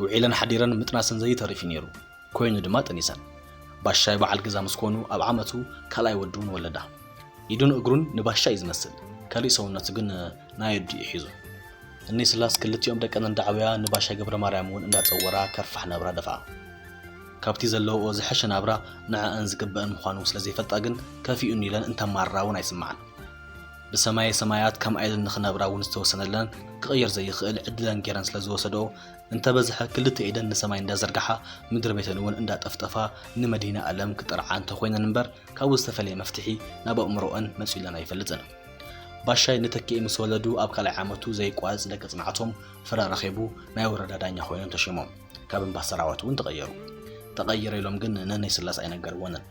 ውዒለን ሓዲረን ምጥናሰን ዘይተርፍ እዩ ነይሩ። ኮይኑ ድማ ጠኒሰን። ባሻይ በዓል ገዛ ምስ ኮኑ ኣብ ዓመቱ ካልኣይ ወዲ እውን ወለዳ። ኢዱን እግሩን ንባሻይ እዩ ዝመስል። ካልእ ሰውነቱ ግን ናይ ኣዲኡ ሒዙ። እነይ ስላስ ክልቲኦም ደቀን እንዳዓበያ ንባሻይ ገብረ ማርያም እውን እንዳጸወራ ከርፋሕ ናብራ ደፍኣ። ካብቲ ዘለውኦ ዝሐሸ ናብራ ንዐኣን ዝግበአን ምዃኑ ስለ ዘይፈልጣ ግን ከፊኡኒ ኢለን እንተማርራ እውን ኣይስምዓን። ብሰማየ ሰማያት ከምኣ ኢለን ንኽነብራ እውን ዝተወሰነለን ክቕየር ዘይኽእል ዕድለን ገይረን ስለ ዝወሰድኦ እንተበዝሐ ክልተ ኢደን ንሰማይ እንዳዘርግሓ ምድሪ ቤተን እውን እንዳጠፍጠፋ ንመድህነ ኣለም ክጠርዓ እንተኾይነን እምበር ካብኡ ዝተፈለየ መፍትሒ ናብ ኣእምሮኦን መጺኡለን ኣይፈልጥን። ባሻይ ንተኪኤ ምስ ወለዱ ኣብ ካልኣይ ዓመቱ ዘይቋረጽ ደቂ ጽንዓቶም ፍረ ረኺቡ ናይ ወረዳ ዳኛ ኮይኖም ተሾሞም። ካብ እምባ ሰራዋት እውን ተቐየሩ። ተቐይረ ኢሎም ግን ነነይ ስላስ ኣይነገርዎንን።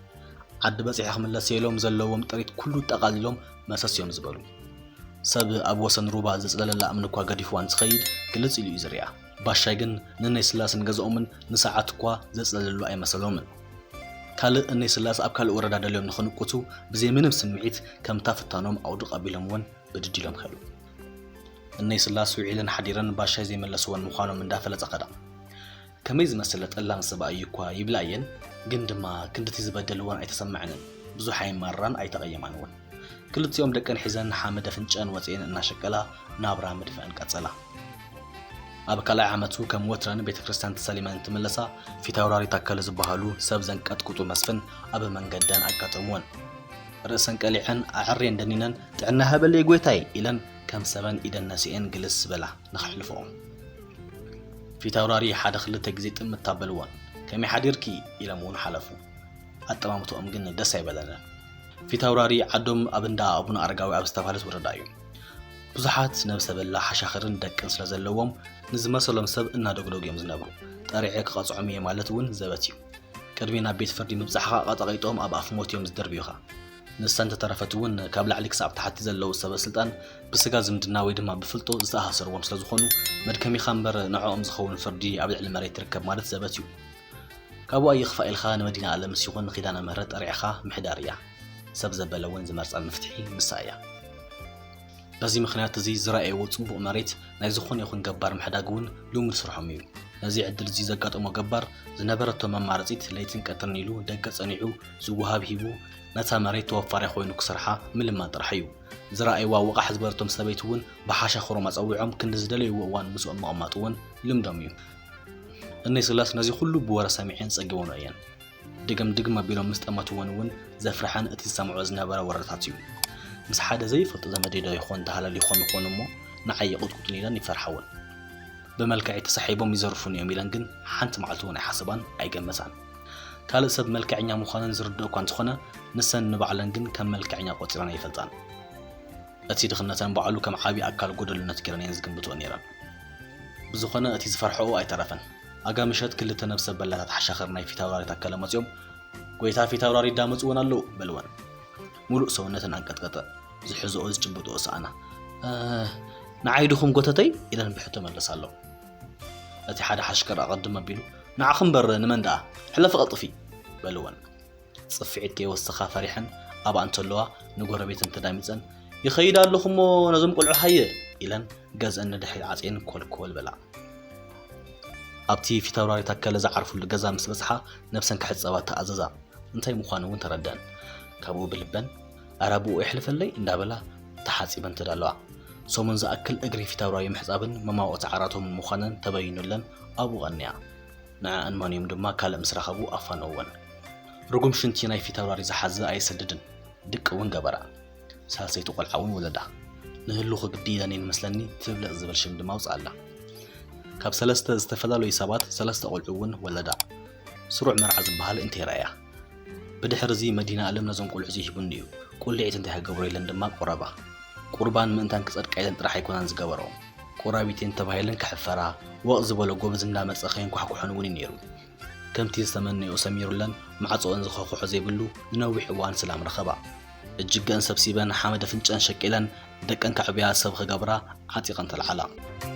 ዓዲ በጺሐ ክምለስ ኢሎም ዘለዎም ጥሪት ኩሉ ጠቓሊሎም መሰስ እዮም ዝበሉ። ሰብ ኣብ ወሰን ሩባ ዘጽለለላ እምኒ እኳ ገዲፍዋ እንትኸይድ ግልጽ ኢሉ እዩ ዝሪኣ። ባሻይ ግን ነነይ ስላስን ገዝኦምን ንሰዓት እኳ ዘጽለለሉ ኣይመሰሎምን። ካልእ እነይ ስላስ ኣብ ካልእ ወረዳ ደልዮም ንኽንቁቱ ብዘይ ምንም ስምዒት ከምታ ፍታኖም ኣውዱ ቀቢሎምዎን ብድድ ኢሎም ከዱ። እነይ ስላስ ውዒለን ሓዲረን ባሻይ ዘይመለስዎን ምዃኖም እንዳፈለጣ ከዳ። ከመይ ዝመሰለ ጠላም ሰብኣይ እዩ እኳ ይብላ እየን፣ ግን ድማ ክንድቲ ዝበደልዎን ኣይተሰምዐንን። ብዙሕ ኣይማራን ኣይተቐየማን እውን። ክልቲኦም ደቀን ሒዘን ሓመድ ኣፍንጨን ወፂኤን እናሸቀላ ናብራ ምድፈአን ቀጸላ። ኣብ ካልኣይ ዓመቱ ከም ወትረን ቤተ ክርስቲያን ተሳሊመን እንትምለሳ ፊታውራሪ ታከለ ዝበሃሉ ሰብ ዘንቀጥቅጡ መስፍን ኣብ መንገደን ኣጋጠምወን። ርእሰን ቀሊዐን ኣዕሬን ደኒነን ጥዕና ሃበለይ ጎይታይ ኢለን ከም ሰበን ኢደን ነሲኤን ግልስ በላ ንኸሕልፍኦም። ፊታውራሪ ሓደ ክልተ ግዜ ጥምት ኣበልወን። ከመይ ሓዲርኪ ኢሎም እውን ሓለፉ። ኣጠማምትኦም ግን ደስ ኣይበለንን። ፊታውራሪ ዓዶም ኣብ እንዳ ኣቡነ ኣረጋዊ ኣብ ዝተባህለት ወረዳ እዩ። ብዙሓት ነብሰ በላ ሓሻኽርን ደቅን ስለ ዘለዎም ንዝመሰሎም ሰብ እናደጉደጉ እዮም ዝነብሩ። ጠሪዐ ክቐጽዖም እየ ማለት እውን ዘበት እዩ። ቅድሚ ናብ ቤት ፍርዲ ምብጻሕኻ ቀጠቒጦም ኣብ ኣፍ ሞት እዮም ዝደርብዩኻ። ንሳ እንተተረፈት እውን ካብ ላዕሊ ክሳብ ታሕቲ ዘለዉ ሰበ ስልጣን ብስጋ ዝምድና ወይ ድማ ብፍልጦ ዝተኣሳሰርዎም ስለ ዝኾኑ መድከሚኻ እምበር ንዕኦም ዝኸውን ፍርዲ ኣብ ልዕሊ መሬት ትርከብ ማለት ዘበት እዩ። ካብኡ ኣይኽፋእ ኢልካ ንመዲና ኣለምስ ይኹን ንኪዳነ ምህረት ጠሪዕኻ ምሕዳር እያ። ሰብ ዘበለ እውን ዝመርጻ መፍትሒ ንሳ እያ። በዚ ምኽንያት እዚ ዝረኣይዎ ጽቡቕ መሬት ናይ ዝኾነ ይኹን ገባር ምሕዳግ እውን ልሙድ ስርሖም እዩ። ነዚ ዕድል እዚ ዘጋጠሞ ገባር ዝነበረቶ መማረጺት ለይትን ቀትርን ኢሉ ደገ ጸኒዑ ዝወሃብ ሂቡ ነታ መሬት ተወፋሪ ኮይኑ ክሰርሓ ምልማን ጥራሕ እዩ። ዝረኣይዋ ወቓሕ ዝበረቶም ሰበይቲ እውን ብሓሻኽሮም ኣጸዊዖም ክንዲ ዝደለይዎ እዋን ምስኦም ምቕማጥ እውን ልምዶም እዩ። እነይ ስላስ ነዚ ኩሉ ብወረ ሰሚዐን ጸጊቦንኦ እየን። ድግም ድግም ኣቢሎም ምስ ጠመትወን እውን ዘፍርሐን እቲ ዝሰምዖ ዝነበረ ወረታት እዩ። ምስ ሓደ ዘይፈልጦ ዘመደይ ዶ ይኾን ተሃላሊኾም ይኾኑ እሞ ንዓይ ይቕጥቅጡኒ ኢለን ይፈርሓ እውን። ብመልክዐይ ተሳሒቦም ይዘርፉኒ እዮም ኢለን ግን ሓንቲ መዓልቲ እውን ኣይሓሰባን ኣይገመታን። ካልእ ሰብ መልክዐኛ ምዃነን ዝርድኦ እኳ እንተኾነ ንሰን ንባዕለን ግን ከም መልክዐኛ ቆጺረን ኣይፈልጣን። እቲ ድኽነተን ባዕሉ ከም ዓቢ ኣካል ጎደልነት ገይረን እየን ዝግምትኦ ነይረን። ብዝኾነ እቲ ዝፈርሕኦ ኣይተረፈን። ኣጋ ምሸት ክልተ ነብሰ በላታት ሓሻኽር ናይ ፊታውራሪ ታከለ መጺኦም፣ "ጎይታ ፊታውራሪ ዳመጽወን ኣለዉ" በልወን። ሙሉእ ሰውነተን ኣንቀጥቀጠ። ዝሕዝኦ ዝጭብጥኦ ሰኣና። "እ፣ ንዓይ ድኹም ጎተተይ?" ኢለን ብሕቶ መለሳሎም። እቲ ሓደ ሓሽከር ኣቐድም ኣቢሉ፣ "ንዓኺ እምበር ንመን ደኣ? ሕለፊ ቀልጥፊ!" በልወን። ጽፍዒት ከይወሰኻ ፈሪሐን ኣብኣ እንተለዋ ንጎረቤተን ተዳሚጸን፣ "ይኸይድ ኣለኹ እሞ ነዞም ቆልዑ ሃየ!" ኢለን ገዝአን ንድሕሪት ዓጽየን ኮልኮል በላ። ኣብቲ ፊታውራሪ ታከለ ዝዓርፉሉ ገዛ ምስ በጽሓ ነብሰን ክሕጸባ ተኣዘዛ። እንታይ ምዃኑ እውን ተረድአን። ካብኡ ብልበን፣ "ኣረ ብኡ የሕልፈለይ" እንዳበላ ተሓጺበን ተዳለዋ። ሰሙን ዝኣክል እግሪ ፊታውራሪ ምሕጻብን መማወቕቲ ዓራቶም ምዃነን ተበይኑለን ኣብኡ ቀንያ። ንዐኣን መን እዮም ድማ ካልእ ምስ ረኸቡ ኣፋነውወን። ርጉም ሽንቲ ናይ ፊታውራሪ ዝሓዘ ኣየሰድድን። ድቂ እውን ገበራ። ሳልሰይቲ ቆልዓ እውን ወለዳ። ንህሉኽ ግዲ ኢለን እየን መስለኒ ትብለጽ ዝብል ሽም ድማ ኣውጽኣላ። ካብ ሰለስተ ዝተፈላለዩ ሰባት ሰለስተ ቆልዑ እውን ወለዳ። ስሩዕ መርዓ ዝበሃል እንተይረኣያ። ብድሕሪ እዚ መድህነ ኣለም ነዞም ቆልዑ እዚ ሂቡኒ እዩ። ቁልዒት እንታይ ክገብሮ ኢለን ድማ ቆረባ። ቁርባን ምእንታን ክጸድቃ ኢለን ጥራሕ ኣይኮናን ዝገበረኦም። ቆራቢት እየን ተባሂለን ክሕፈራ፣ ወቕ ዝበሎ ጎበዝ እንዳመጸ ከየንኳሕኩሖን እውን እዩ ነይሩ። ከምቲ ዝተመነዮ ሰሚሩለን፣ ማዕጾአን ዝኸኹሖ ዘይብሉ ንነዊሕ እዋን ሰላም ረኸባ። እጅገአን ሰብሲበን፣ ሓመድ ኣፍንጨን ሸቂለን፣ ደቀን ከዕብያ ሰብ ክገብራ ዓጢቐን ተልዓላ።